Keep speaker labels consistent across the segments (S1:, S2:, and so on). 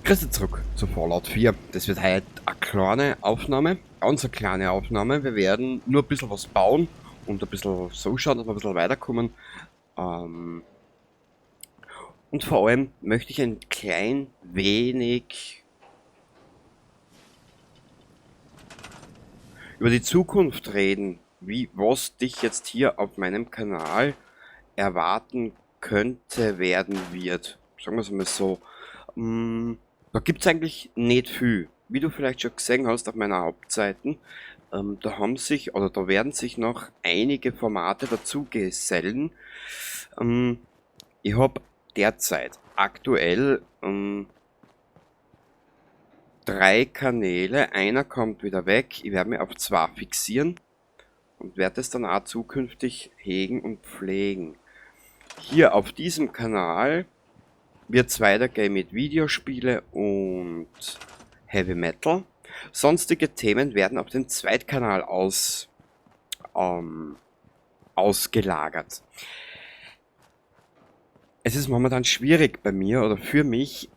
S1: Grüß dich zurück zu Fallout 4. Das wird heute eine kleine Aufnahme, ganz eine kleine Aufnahme. Wir werden nur ein bisschen was bauen und ein bisschen so schauen, dass wir ein bisschen weiterkommen. Und vor allem möchte ich ein klein wenig über die Zukunft reden, was dich jetzt hier auf meinem Kanal erwarten könnte, werden wird. Sagen wir's mal so. Da gibt's eigentlich nicht viel. Wie du vielleicht schon gesehen hast auf meiner Hauptseite, da haben sich, oder da werden sich noch einige Formate dazu gesellen. Ich hab derzeit aktuell 3 Kanäle. Einer kommt wieder weg. Ich werde mich auf 2 fixieren und werde es dann auch zukünftig hegen und pflegen. Hier auf diesem Kanal wird's weitergehen mit Videospiele und Heavy Metal. Sonstige Themen werden auf dem Zweitkanal ausgelagert. Es ist momentan schwierig bei mir oder für mich,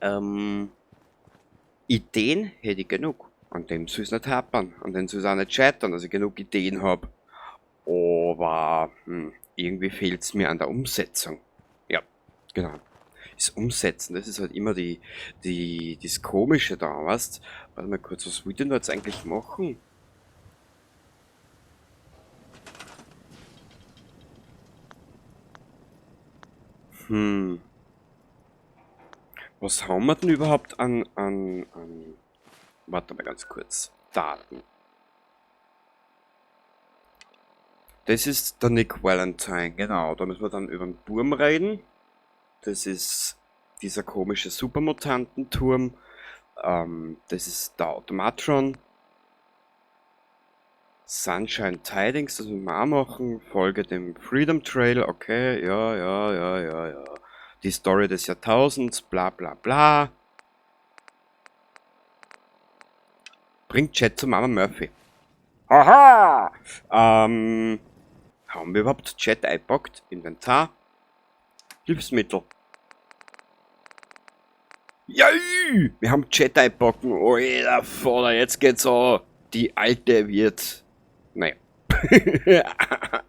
S1: Ideen hätte ich genug. An dem soll's nicht hapern, an dem soll's auch nicht scheitern, dass ich genug Ideen hab. Aber irgendwie fehlt's mir an der Umsetzung. Ja, genau. Das Umsetzen, das ist halt immer das Komische da, weißt? Warte mal kurz, was will ich denn da jetzt eigentlich machen? Was haben wir denn überhaupt an... Warte mal ganz kurz. Daten. Das ist der Nick Valentine, genau. Da müssen wir dann über den Burm reden. Das ist dieser komische Supermutantenturm. Das ist der Automatron. Sunshine Tidings, das müssen wir auch machen. Folge dem Freedom Trail, okay, ja, ja, ja, ja, ja. Die Story des Jahrtausends, bla bla bla. Bringt Jet zu Mama Murphy. Aha! Haben wir überhaupt Jet eingepackt? Inventar. Hilfsmittel. Ja, wir haben Jet einpacken. Alter Vater, jetzt geht's an. Die alte wird... Naja.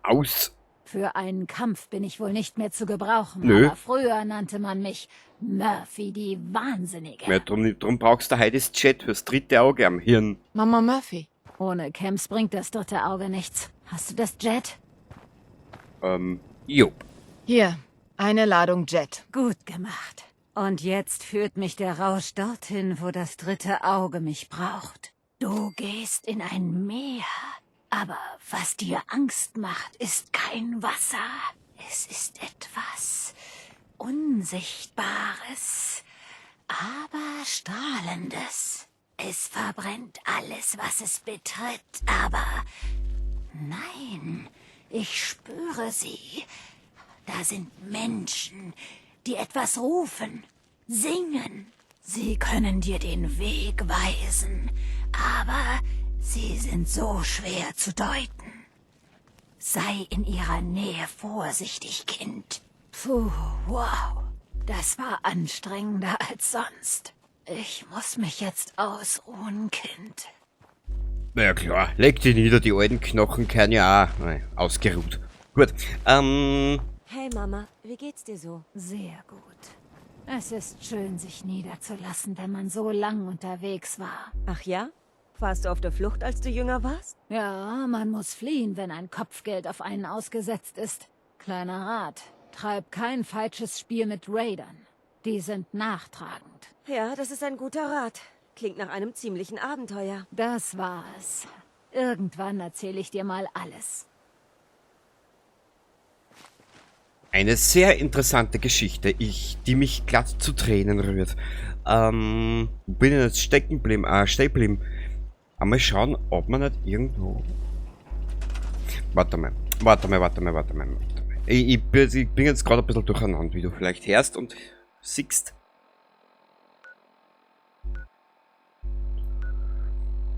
S1: Aus.
S2: Für einen Kampf bin ich wohl nicht mehr zu gebrauchen.
S1: Nö.
S2: Aber früher nannte man mich Murphy die Wahnsinnige.
S1: Ja, drum brauchst du heute das Jet fürs dritte Auge am Hirn.
S3: Mama Murphy.
S2: Ohne Camps bringt das dritte Auge nichts. Hast du das Jet?
S1: Jupp.
S3: Hier, eine Ladung Jet.
S2: Gut gemacht. Und jetzt führt mich der Rausch dorthin, wo das dritte Auge mich braucht. Du gehst in ein Meer. Aber was dir Angst macht, ist kein Wasser. Es ist etwas Unsichtbares, aber Strahlendes. Es verbrennt alles, was es betritt, aber nein, ich spüre sie. Da sind Menschen, die etwas rufen, singen. Sie können dir den Weg weisen, aber sie sind so schwer zu deuten. Sei in ihrer Nähe vorsichtig, Kind. Puh, wow. Das war anstrengender als sonst. Ich muss mich jetzt ausruhen, Kind.
S1: Na ja, klar. Leg dich nieder, die alten Knochen kehren ja auch. Nein, ausgeruht. Gut.
S4: Hey Mama, wie geht's dir so?
S2: Sehr gut. Es ist schön, sich niederzulassen, wenn man so lang unterwegs war.
S4: Ach ja? Warst du auf der Flucht, als du jünger warst?
S2: Ja, man muss fliehen, wenn ein Kopfgeld auf einen ausgesetzt ist. Kleiner Rat, treib kein falsches Spiel mit Raidern. Die sind nachtragend.
S4: Ja, das ist ein guter Rat. Klingt nach einem ziemlichen Abenteuer.
S2: Das war's. Irgendwann erzähle ich dir mal alles.
S1: Eine sehr interessante Geschichte, die mich glatt zu Tränen rührt. Wo bin ich jetzt stecken geblieben? Stehen geblieben. Einmal schauen, ob man nicht irgendwo... Warte mal, warte mal, warte mal, warte mal, warte mal. Ich bin jetzt gerade ein bisschen durcheinander, wie du vielleicht hörst und siehst.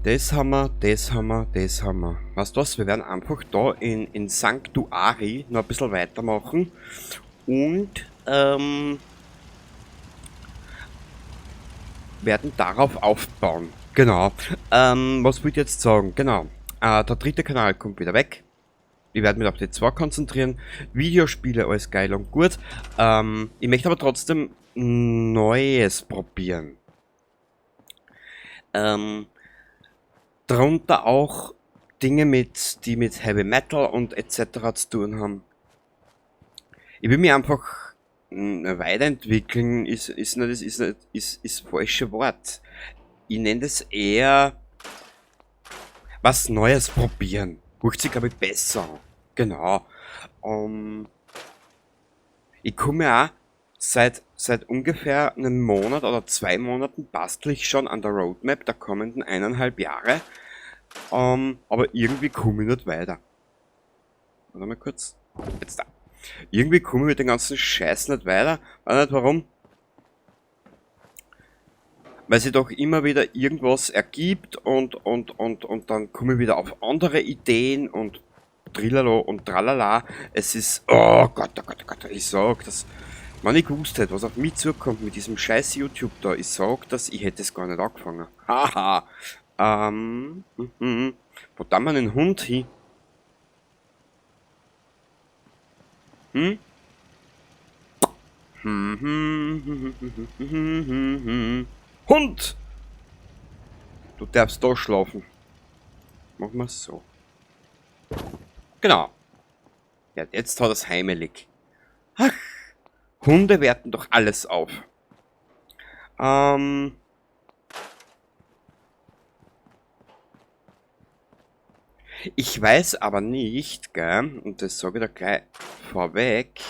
S1: Das haben wir, das haben wir, das haben wir. Weißt du was, wir werden einfach da in Sanctuary noch ein bisschen weitermachen. Und werden darauf aufbauen. Genau. Was wollte ich jetzt sagen? Genau. Der dritte Kanal kommt wieder weg. Ich werde mich auf die zwei konzentrieren. Videospiele, alles geil und gut. Ich möchte aber trotzdem Neues probieren. Darunter auch Dinge, die mit Heavy Metal und et cetera zu tun haben. Ich will mich einfach weiterentwickeln, ist das falsche Wort. Ich nenne das eher was Neues probieren. Hört sich, glaub ich, besser an. Genau. Ich komme auch seit ungefähr einem Monat oder 2 Monaten bastel ich schon an der Roadmap der kommenden eineinhalb Jahre. Aber irgendwie komme ich nicht weiter. Warte mal kurz. Jetzt da. Irgendwie komme ich mit dem ganzen Scheiß nicht weiter. Weiß nicht warum. Weil sich doch immer wieder irgendwas ergibt und dann komme ich wieder auf andere Ideen und trilalo und tralala. Es ist, oh Gott, oh Gott, oh Gott, ich sag das, wenn ich gewusst hätte, was auf mich zukommt mit diesem scheiß YouTube da, ich sag das, ich hätte es gar nicht angefangen. Haha. Wo da man den Hund hin? Hm? Hund! Du darfst da schlafen. Machen wir's so. Genau. Ja, jetzt hat er's heimelig. Ach, Hunde werten doch alles auf. Ich weiß aber nicht, gell, und das sage ich da gleich vorweg,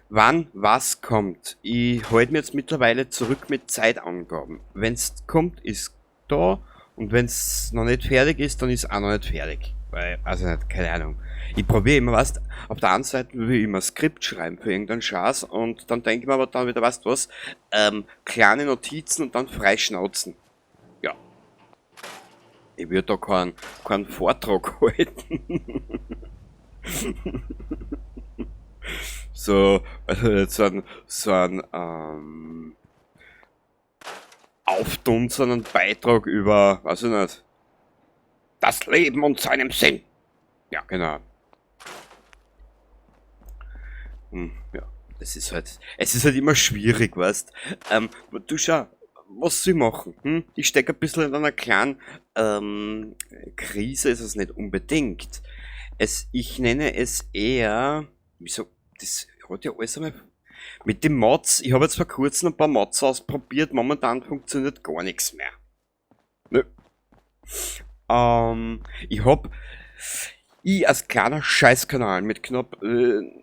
S1: wann was kommt. Ich halte mir jetzt mittlerweile zurück mit Zeitangaben. Wenn's kommt, ist da, und wenn's noch nicht fertig ist, dann ist auch noch nicht fertig. Weil, also nicht, keine Ahnung. Ich probiere immer, weißt, auf der einen Seite will ich immer Skript schreiben für irgendeinen Schatz und dann denke ich mir aber dann wieder, weißt du was, kleine Notizen und dann freischnauzen. Ja. Ich würde da keinen Vortrag halten. So, also jetzt so ein aufdunsernden Beitrag über, weiß ich nicht, das Leben und seinem Sinn. Ja, genau. Ja, das ist halt, es ist halt immer schwierig, weißt. Du schau, was soll ich machen? Ich steck ein bisschen in einer kleinen Krise, ist es nicht unbedingt. Ich nenne es eher, wieso, das hat ja alles einmal mit den Mods, ich habe jetzt vor kurzem ein paar Mods ausprobiert, momentan funktioniert gar nichts mehr. Nö. Ich hab, ich als kleiner Scheißkanal mit knapp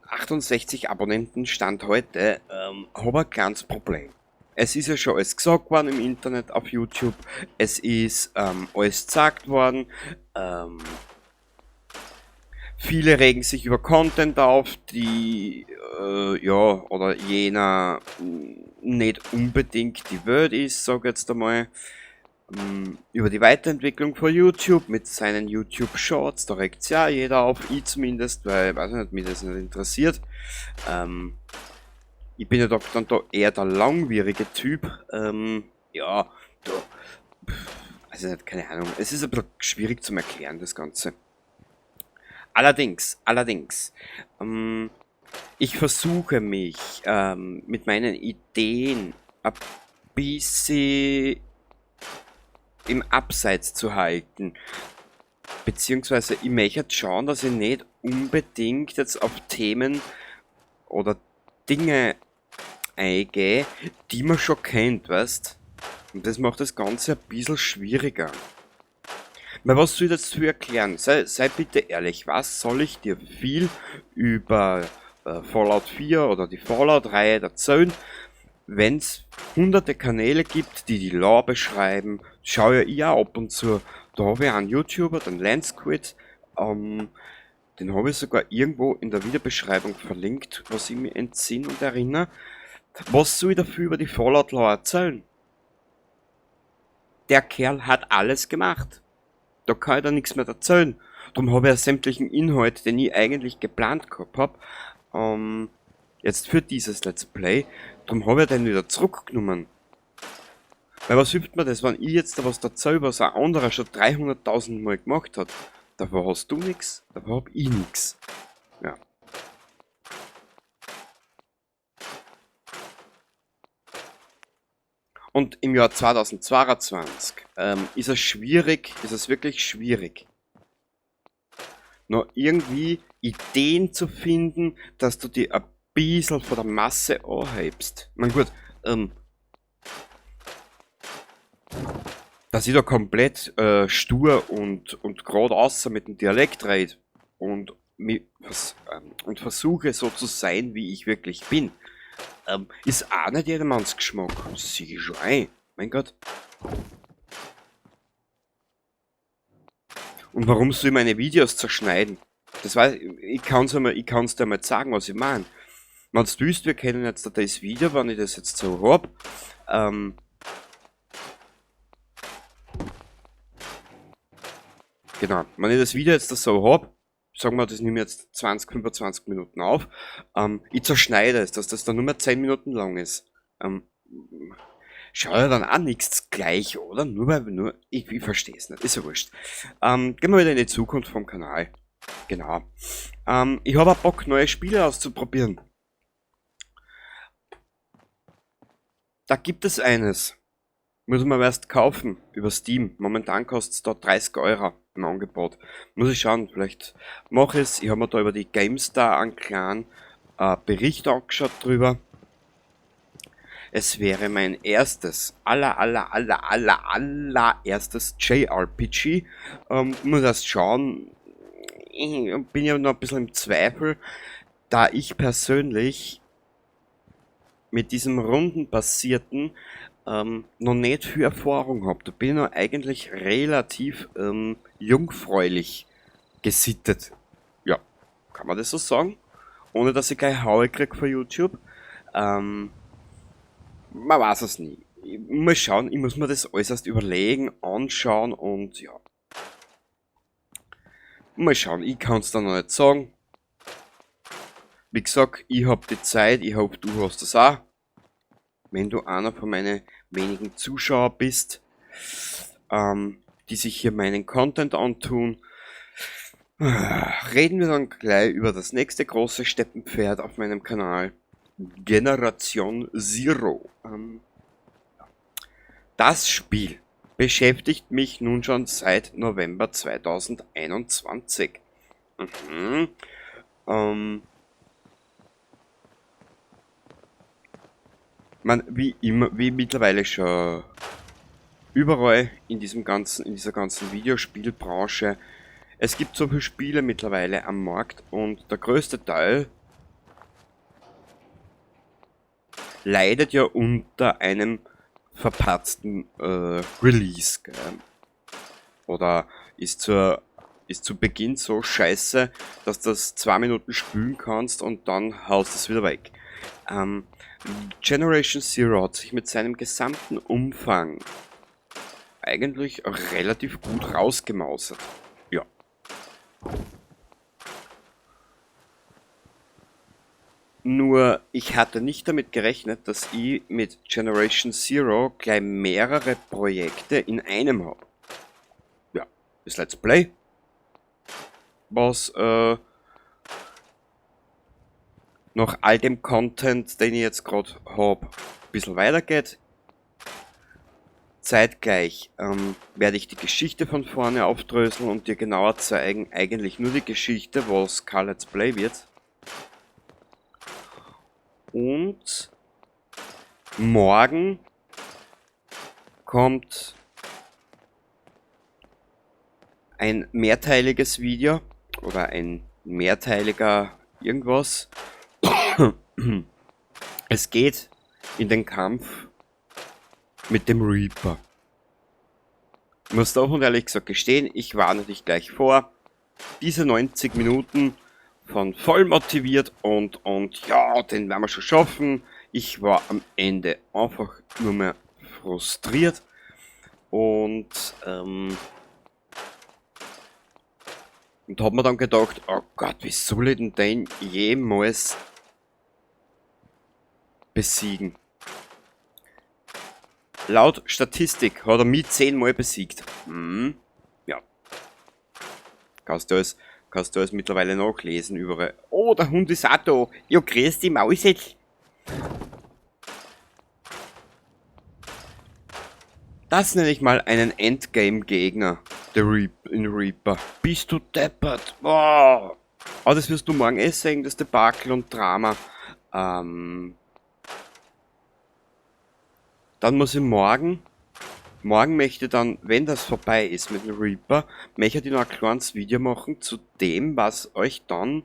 S1: 68 Abonnenten Stand heute, hab ein kleines Problem. Es ist ja schon alles gesagt worden im Internet, auf YouTube, es ist alles gesagt worden, viele regen sich über Content auf, die ja, oder jener nicht unbedingt die Welt ist, sag ich jetzt einmal. Über die Weiterentwicklung von YouTube mit seinen YouTube Shorts, da regt's ja jeder auf, ich zumindest, weil, weiß ich nicht, mich das nicht interessiert. Ich bin ja doch dann da eher der langwierige Typ. Ja, da, pff, also nicht, keine Ahnung, es ist ein bisschen schwierig zum Erklären, das Ganze. Allerdings, ich versuche mich mit meinen Ideen ein bisschen im Abseits zu halten. Beziehungsweise ich möchte jetzt schauen, dass ich nicht unbedingt jetzt auf Themen oder Dinge eingehe, die man schon kennt, weißt? Und das macht das Ganze ein bisschen schwieriger. Weil was soll ich dazu erklären? Sei bitte ehrlich, was soll ich dir viel über Fallout 4 oder die Fallout-Reihe erzählen, wenn's hunderte Kanäle gibt, die die Lore beschreiben? Schau ja ich auch ab und zu. Da hab ich einen YouTuber, den Landsquid, den hab ich sogar irgendwo in der Videobeschreibung verlinkt, was ich mir entsinne und erinnere. Was soll ich dafür über die Fallout-Lore erzählen? Der Kerl hat alles gemacht. Da kann ich da nichts mehr erzählen. Darum habe ich ja sämtlichen Inhalt, den ich eigentlich geplant gehabt hab, jetzt für dieses Let's Play, darum habe ich den wieder zurückgenommen. Weil was hilft mir das, wenn ich jetzt da was erzähle, was ein anderer schon 300.000 Mal gemacht hat? Davon hast du nix, davon hab ich nix. Ja. Und im Jahr 2022 ist es schwierig, ist es wirklich schwierig, noch irgendwie Ideen zu finden, dass du die ein bisschen von der Masse anhebst. Ich mein, gut, dass ich da komplett stur und grad außer mit dem Dialekt red und versuche so zu sein, wie ich wirklich bin, ist auch nicht jedermanns Geschmack. Das sehe ich schon ein. Mein Gott. Und warum soll ich meine Videos zerschneiden? Das weiß ich, ich kann's einmal, ich kann's dir mal sagen, was ich mein. Wenn du willst, wir kennen jetzt das Video, wenn ich das jetzt so hab. Genau, wenn ich das Video jetzt so hab, sagen wir, das nehme ich jetzt 20, 25 Minuten auf, ich zerschneide es, dass das dann nur mehr 10 Minuten lang ist. Schau ja dann auch nichts gleich, oder? Nur weil, nur, ich, ich verstehe es nicht, ist ja wurscht. Gehen wir wieder in die Zukunft vom Kanal. Genau. Ich hab auch Bock, neue Spiele auszuprobieren. Da gibt es eines. Muss man erst kaufen über Steam. Momentan kostet's da 30 Euro im Angebot. Muss ich schauen, vielleicht mach ich's. Ich hab mir da über die GameStar einen kleinen Bericht angeschaut drüber. Es wäre mein erstes, aller, aller, aller, aller, allererstes JRPG. Muss erst schauen. Ich bin ja noch ein bisschen im Zweifel, da ich persönlich mit diesem rundenbasierten noch nicht viel Erfahrung hab. Da bin ich noch eigentlich relativ jungfräulich gesittet. Ja, kann man das so sagen? Ohne dass ich gleich Haue krieg von YouTube. Man weiß es nie. Ich muss schauen, ich muss mir das alles erst überlegen, anschauen und ja. Mal schauen, ich kann's da noch nicht sagen. Wie gesagt, ich hab die Zeit, ich hoffe, du hast das auch. Wenn du einer von meinen wenigen Zuschauern bist, die sich hier meinen Content antun, reden wir dann gleich über das nächste große Steppenpferd auf meinem Kanal, Generation Zero. Das Spiel beschäftigt mich nun schon seit November 2021. Man, wie immer, wie mittlerweile schon überall in diesem ganzen, in dieser ganzen Videospielbranche, es gibt so viele Spiele mittlerweile am Markt und der größte Teil leidet ja unter einem verpatzten Release, gell? Oder ist zu Beginn so scheiße, dass du das 2 Minuten spülen kannst und dann haust du es wieder weg. Generation Zero hat sich mit seinem gesamten Umfang eigentlich relativ gut rausgemausert. Ja. Nur, ich hatte nicht damit gerechnet, dass ich mit Generation Zero gleich mehrere Projekte in einem hab. Ja, das Let's Play, was nach all dem Content, den ich jetzt grad hab, ein bisschen weitergeht. Zeitgleich werde ich die Geschichte von vorne aufdröseln und dir genauer zeigen, eigentlich nur die Geschichte, was kein Let's Play wird. Und morgen kommt ein mehrteiliges Video oder ein mehrteiliger irgendwas. Es geht in den Kampf mit dem Reaper. Ich muss da auch ehrlich gesagt gestehen, ich warne dich gleich vor. Diese 90 Minuten von voll motiviert und ja, den werden wir schon schaffen. Ich war am Ende einfach nur mehr frustriert und hab mir dann gedacht, oh Gott, wie soll ich denn den jemals besiegen? Laut Statistik hat er mich 10-mal besiegt. Hm, ja. Kannst du alles mittlerweile nachlesen überall. Oh, der Hund ist auch da. Ja, grüß die Maus jetzt. Das nenne ich mal einen Endgame-Gegner. Der in Reaper. Bist du deppert? Oh. Aber das wirst du morgen eh sehen, das Debakel und Drama. Dann muss ich morgen... Morgen möchte dann, wenn das vorbei ist mit dem Reaper, möchte ich noch ein kleines Video machen zu dem, was euch dann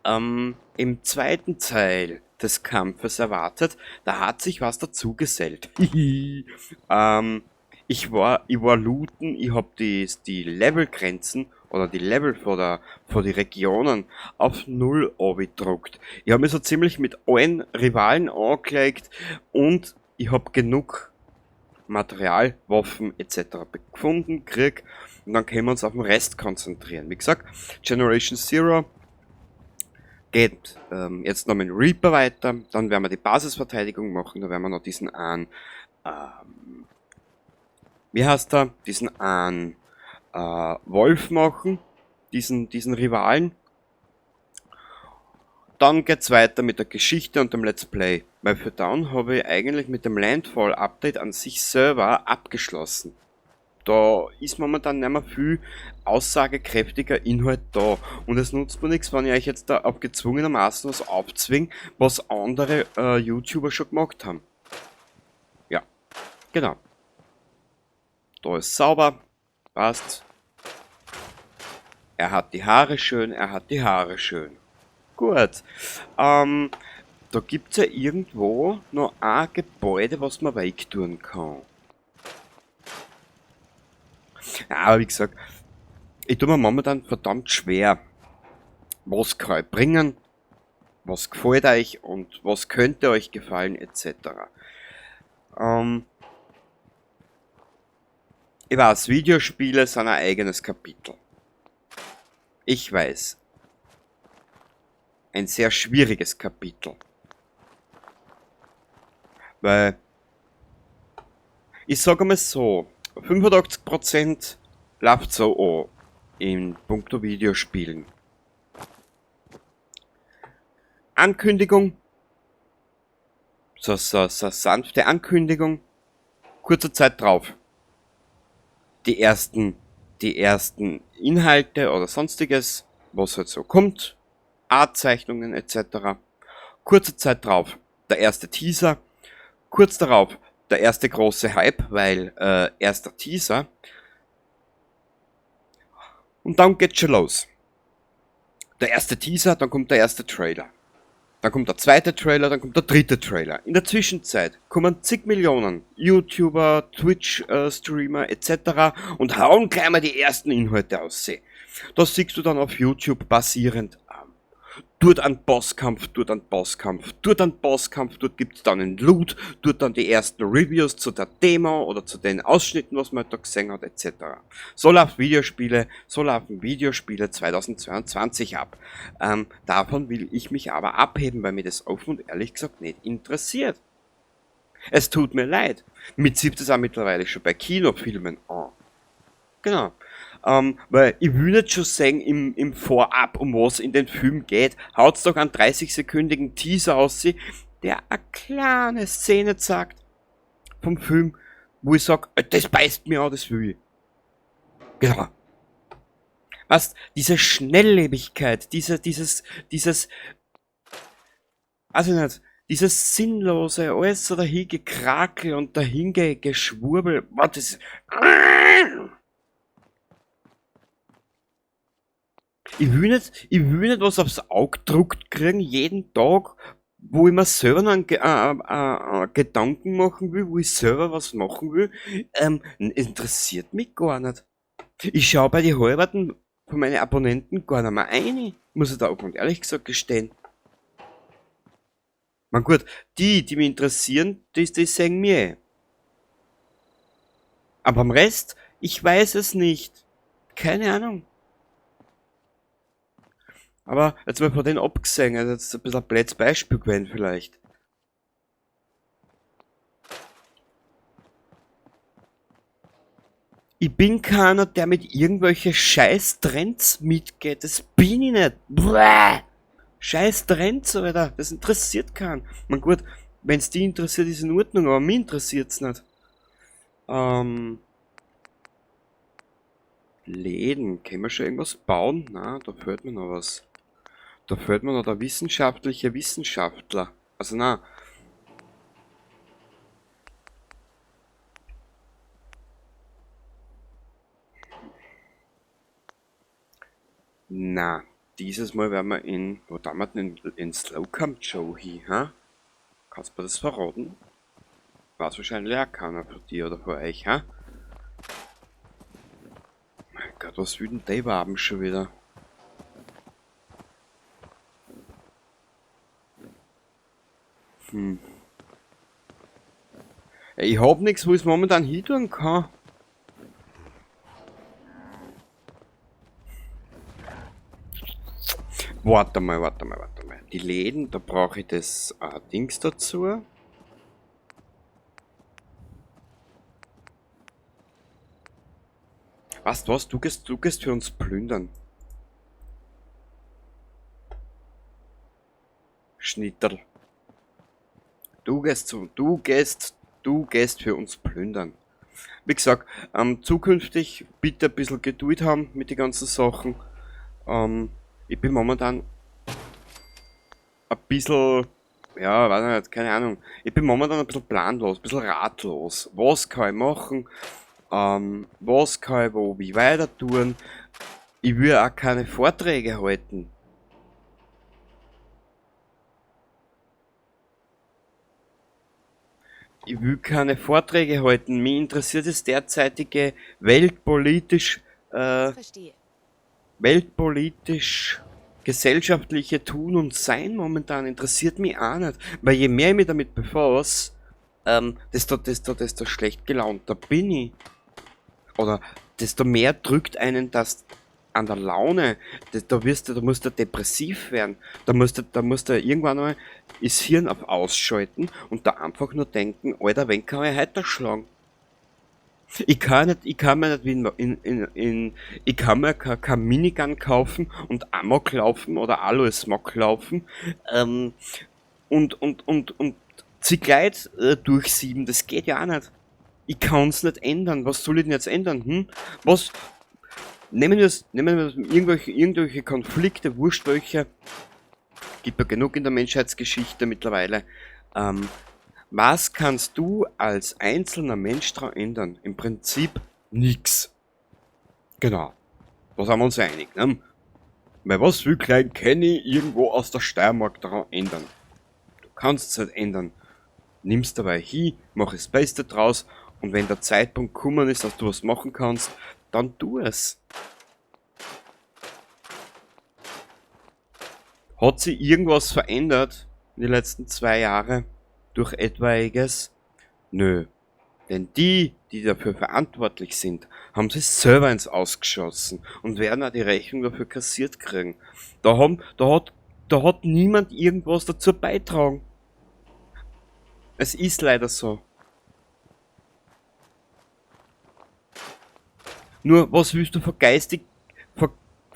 S1: im zweiten Teil des Kampfes erwartet. Da hat sich was dazugesellt. Ich war looten, ich hab die Levelgrenzen oder die Level vor die Regionen auf 0 abgedruckt. Ich hab mich so ziemlich mit allen Rivalen angelegt und ich hab genug Material, Waffen etc. gefunden, krieg, und dann können wir uns auf den Rest konzentrieren. Wie gesagt, Generation Zero geht jetzt noch mit Reaper weiter, dann werden wir die Basisverteidigung machen, da werden wir noch diesen einen, wie heißt der? Diesen einen Wolf machen, diesen Rivalen. Dann geht's weiter mit der Geschichte und dem Let's Play. Weil für dann habe ich eigentlich mit dem Landfall Update an sich selber abgeschlossen. Da ist momentan nicht mehr viel aussagekräftiger Inhalt da. Und es nutzt mir nichts, wenn ich euch jetzt da auf gezwungenermaßen was aufzwinge, was andere YouTuber schon gemacht haben. Ja, genau. Da ist sauber, passt. Er hat die Haare schön, er hat die Haare schön. Gut. Da gibt's ja irgendwo noch ein Gebäude, was man wegtun kann. Ja, aber wie gesagt, ich tue mir momentan verdammt schwer. Was kann ich bringen? Was gefällt euch und was könnte euch gefallen, et cetera. Ich weiß, Videospiele sind ein eigenes Kapitel. Ich weiß. Ein sehr schwieriges Kapitel. Weil, ich sage mal so, 85% läuft so an in puncto Videospielen. Ankündigung, so sanfte Ankündigung, kurze Zeit drauf. Die ersten Inhalte oder sonstiges, was halt so kommt, Artzeichnungen et cetera. Kurze Zeit drauf, der erste Teaser. Kurz darauf, der erste große Hype, weil erster Teaser. Und dann geht's schon los. Der erste Teaser, dann kommt der erste Trailer. Dann kommt der zweite Trailer, dann kommt der dritte Trailer. In der Zwischenzeit kommen zig Millionen YouTuber, Twitch-Streamer et cetera und hauen gleich mal die ersten Inhalte aus. Das siehst du dann auf YouTube basierend. Dort einen Bosskampf, dort einen Bosskampf, dort einen Bosskampf, dort gibt's dann einen Loot, dort dann die ersten Reviews zu der Demo oder zu den Ausschnitten, was man da gesehen hat, et cetera. So laufen Videospiele 2022 ab. Davon will ich mich aber abheben, weil mir das offen und ehrlich gesagt nicht interessiert. Es tut mir leid. Mir zieht es auch mittlerweile schon bei Kinofilmen an. Genau. Weil ich will nicht schon sehen im Vorab, um was in den Film geht. Haut's doch einen 30-sekündigen Teaser aus, der eine kleine Szene zeigt vom Film, wo ich sag, das beißt mir an, das will ich. Genau. Weißt, diese Schnelllebigkeit, dieses, weiß ich nicht, dieses sinnlose, alles so dahingekrakel und dahingeschwurbel, boah, das, Ich will nicht was aufs Auge gedruckt kriegen, jeden Tag, wo ich mir selber noch einen Gedanken machen will, wo ich selber was machen will, interessiert mich gar nicht. Ich schau bei den Halberten von meinen Abonnenten gar nicht mehr rein, muss ich da offen und ehrlich gesagt gestehen. Man gut, die mich interessieren, die sehen mir eh. Aber am Rest, ich weiß es nicht. Keine Ahnung. Aber jetzt mal von denen abgesehen, also jetzt ein bisschen ein blödes Beispiel gewesen vielleicht. Ich bin keiner, der mit irgendwelche scheiß Trends mitgeht. Das bin ich nicht. Bläh. Scheiß Trends, Alter. Das interessiert keinen. Man gut, wenn's die interessiert, ist in Ordnung, aber mich interessiert's nicht. Läden. Können wir schon irgendwas bauen? Na, da fehlt mir noch was. Da fehlt mir noch der wissenschaftliche Wissenschaftler. Also na. Na, dieses Mal werden wir in, wo da wir denn in Slocum Joe hin, ha? Kannst du mir das verraten? Weiß wahrscheinlich auch keiner von dir oder von euch, ha? Mein Gott, was will denn der überhaupt schon wieder? Ich hab nix, wo ich's momentan hin tun kann. Warte mal, warte mal, warte mal. Die Läden, da brauche ich das Dings dazu. Weißt du was? Du gehst für uns plündern. Schnitterl. Du gehst für uns plündern. Wie gesagt, zukünftig bitte ein bisschen Geduld haben mit den ganzen Sachen. Ich bin momentan ein bisschen, ja, weiß nicht, keine Ahnung. Ich bin momentan ein bisschen planlos, ein bisschen ratlos. Was kann ich machen? Was kann ich wo, wie weiter tun? Ich will auch keine Vorträge halten. Ich will keine Vorträge halten. Mich interessiert das derzeitige
S4: Verstehe.
S1: weltpolitisch gesellschaftliche Tun und Sein momentan interessiert mich auch nicht. Weil je mehr ich mich damit befasse, desto schlecht gelaunter bin ich. Oder desto mehr drückt einen das an der Laune. Da musst du depressiv werden. Da musst du irgendwann mal das Hirn auf ausschalten und da einfach nur denken, Alter, wen kann ich heute schlagen? Ich kann nicht, ich kann mir nicht wie in, in, in, in, ich kann mir kein Minigun kaufen und Amok laufen oder Aloe Smog laufen und zig Leute durchsieben, das geht ja auch nicht. Ich kann's nicht ändern. Was soll ich denn jetzt ändern? Was? Nehmen wir irgendwelche Konflikte, wurscht welche, gibt ja genug in der Menschheitsgeschichte mittlerweile. Was kannst du als einzelner Mensch daran ändern? Im Prinzip nix. Genau. Da sind wir uns einig, ne? Weil was will Klein Kenny irgendwo aus der Steiermark daran ändern? Du kannst es halt ändern. Nimmst dabei hin, mach das Beste draus und wenn der Zeitpunkt gekommen ist, dass du was machen kannst, dann tu es. Hat sich irgendwas verändert in den letzten 2 Jahren durch etwaiges? Nö. Denn die, die dafür verantwortlich sind, haben sich selber ins Ausgeschossen und werden auch die Rechnung dafür kassiert kriegen. Da hat niemand irgendwas dazu beitragen. Es ist leider so. Nur, was willst du vor geistige,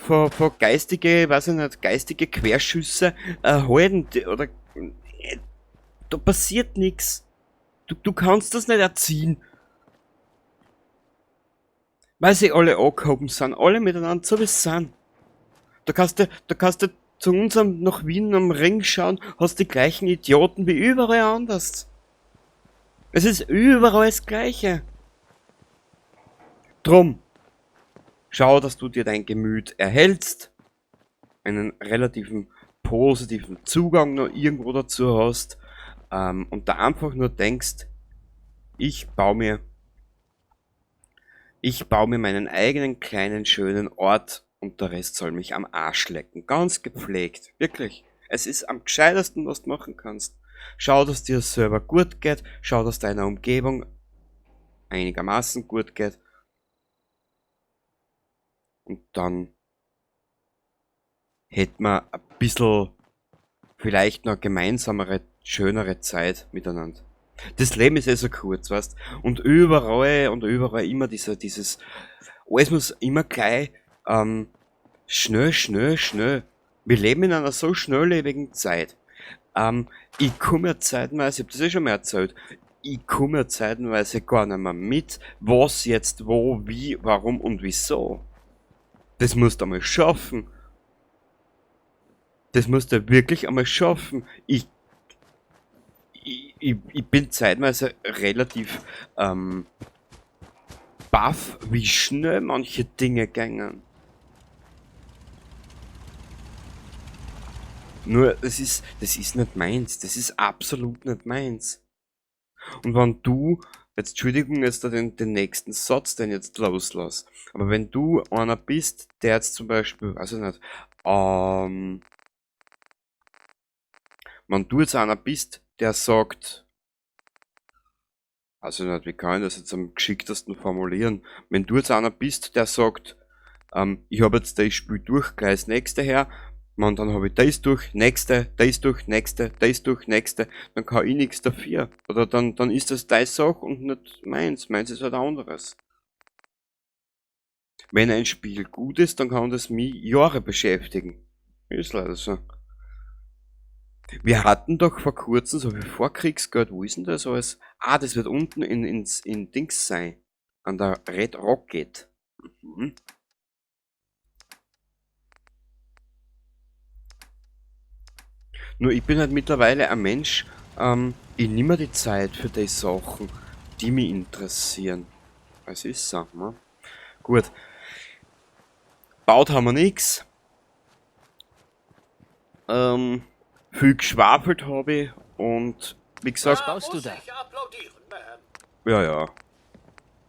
S1: weiß ich nicht, geistige Querschüsse halten? Die, oder da passiert nix. Du kannst das nicht erziehen. Weil sie alle angehoben sind, alle miteinander, so wie sie sind. Da kannst du zu unserem nach Wien am Ring schauen, hast die gleichen Idioten wie überall anders. Es ist überall das Gleiche. Drum, schau, dass du dir dein Gemüt erhältst, einen relativen positiven Zugang noch irgendwo dazu hast und da einfach nur denkst, ich baue mir meinen eigenen kleinen schönen Ort und der Rest soll mich am Arsch lecken. Ganz gepflegt, wirklich. Es ist am gescheitesten, was du machen kannst. Schau, dass dir selber gut geht, schau, dass deiner Umgebung einigermaßen gut geht. Und dann hätten wir ein bisschen, vielleicht noch gemeinsamere, schönere Zeit miteinander. Das Leben ist eh so kurz, weißt? Und überall und überall immer dieses, alles muss immer gleich, schnell, schnell, schnell. Wir leben in einer so schnelllebigen Zeit. Ich komme ja zeitenweise, ich hab das eh schon mal erzählt, ich komme ja zeitenweise gar nicht mehr mit, was jetzt, wo, wie, warum und wieso. Das musst du einmal schaffen. Das musst du wirklich einmal schaffen. Ich bin zeitweise relativ baff, wie schnell manche Dinge gängen. Nur, das ist nicht meins. Das ist absolut nicht meins. Und wenn du, jetzt Entschuldigung, jetzt da den nächsten Satz, den ich jetzt loslass, aber wenn du einer bist, der jetzt zum Beispiel, weiß ich nicht, wenn du jetzt einer bist, der sagt, also nicht, wie kann ich das jetzt am geschicktesten formulieren, wenn du jetzt einer bist, der sagt, ich hab jetzt das Spiel durch, gleich das nächste her, man, dann hab ich das durch, nächste, das durch, nächste, das durch, nächste, dann kann ich nix dafür. Oder dann ist das deine Sache und nicht meins. Meins ist halt anderes. Wenn ein Spiel gut ist, dann kann das mich Jahre beschäftigen. Ist leider so. Wir hatten doch vor kurzem so viel Vorkriegsgeld, wo ist denn das alles? Ah, das wird unten in Dings sein. An der Red Rocket. Nur ich bin halt mittlerweile ein Mensch, ich nehme mir die Zeit für die Sachen, die mich interessieren. Es ist so, ne? Gut. Baut haben wir nix. Viel geschwafelt habe ich und wie gesagt...
S5: Was baust du da?
S6: Muss ich applaudieren, Ma'am.
S1: Ja, ja.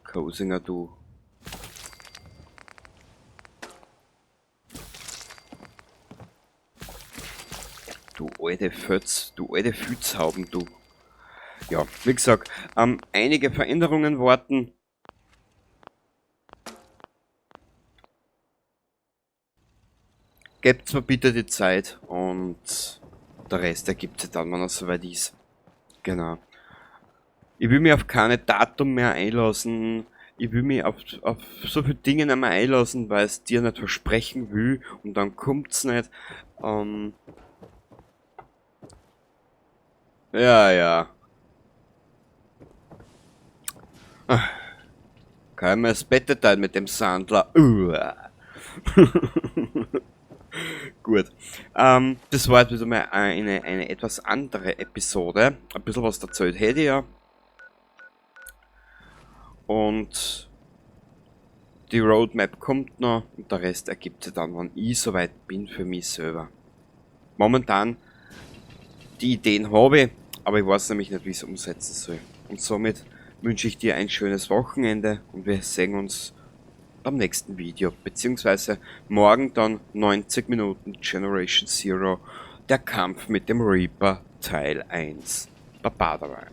S1: Cosinger, du. Du alte Fötz, du alte Fützhauben, du. Ja, wie gesagt, einige Veränderungen warten. Gebt mir bitte die Zeit und der Rest ergibt sich dann, wenn er soweit ist. Genau. Ich will mich auf keine Datum mehr einlassen. Ich will mich auf so viele Dinge nicht mehr einlassen, weil es dir nicht versprechen will und dann kommt's nicht. Ja, ja. Ach, kann ich mir das Bett teilen mit dem Sandler. Uah. Gut. Das war jetzt wieder mal eine etwas andere Episode. Ein bisschen was erzählt hätte ich ja. Und die Roadmap kommt noch und der Rest ergibt sich dann, wenn ich soweit bin für mich selber. Momentan, die Ideen habe ich, aber ich weiß nämlich nicht, wie ich es umsetzen soll. Und somit wünsche ich dir ein schönes Wochenende und wir sehen uns beim nächsten Video, beziehungsweise morgen dann 90 Minuten Generation Zero, der Kampf mit dem Reaper Teil 1. Baba dabei.